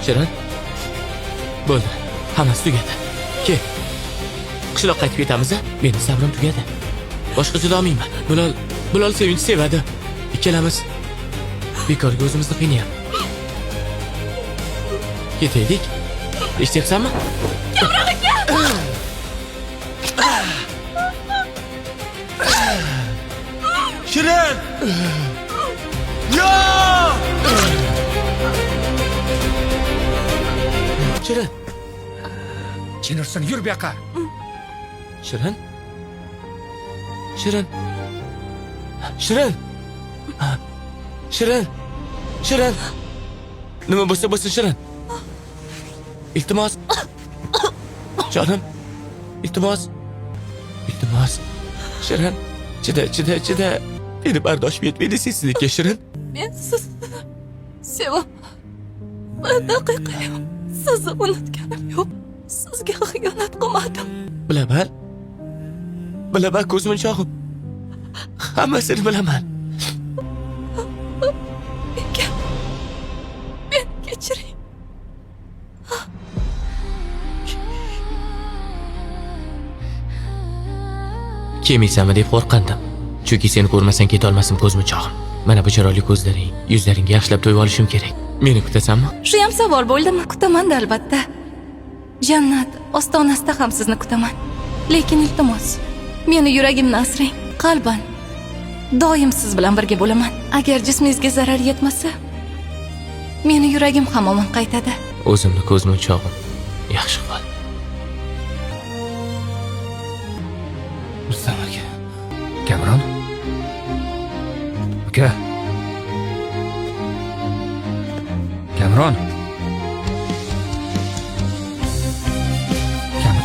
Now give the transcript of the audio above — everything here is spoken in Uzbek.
Shirin. Bo'ldi. Hammasi tugadi. Kel. Qishloqqa qaytib ketamiz, a? Meni sabrim tugadi. Boshqa chidolmayman. Bilol Sevinch sevadi. Ikkalamiz bekorga o'zimizni qiynayapmiz. Ketaylik. Eshityapsanmi? Kamron aka! Shirin! Yo'q! Shirin. Chinursin, yur bu yoqqa. Shirin. Shirin. Shirin. Shirin. Shirin. Nima bo'lsa bo'lsin Shirin. Iltimos. Jonim. Iltimos. Iltimos. Shirin. Chida, chida, chida. Meni bardoshim yetmaydi sensizlikka Shirin. Men sizni sevaman. Bir daqiqa ham sizni unutganim yo'q. Sizga xiyonat qilmadim. Bilaman. Bilaman ko'zmunchog'im. Hammasini bilaman. Menga meni kechiring. Kelmaysanmi deb qo'rqqandim. Chunki seni ko'rmasam ketolmasim ko'zmunchog'im. Mana bu chiroyli ko'zlaring, yuzlaringga yaxshilab to'yib olishim kerak. Meni kutasanmi? Shu ham savol bo'ldimi? Kutaman-da albatta. Jannat ostonasida ham sizni kutaman. Lekin iltimos, meni yuragimni asrang. Qalban doim siz bilan birga bo'laman. Agar jismingizga zarar yetmasa, meni yuragim ham omon qaytadi. O'zimni ko'zmunchog'im. Yaxshi qol. Rustam aka. Kamron. Uka. Kamron. Kam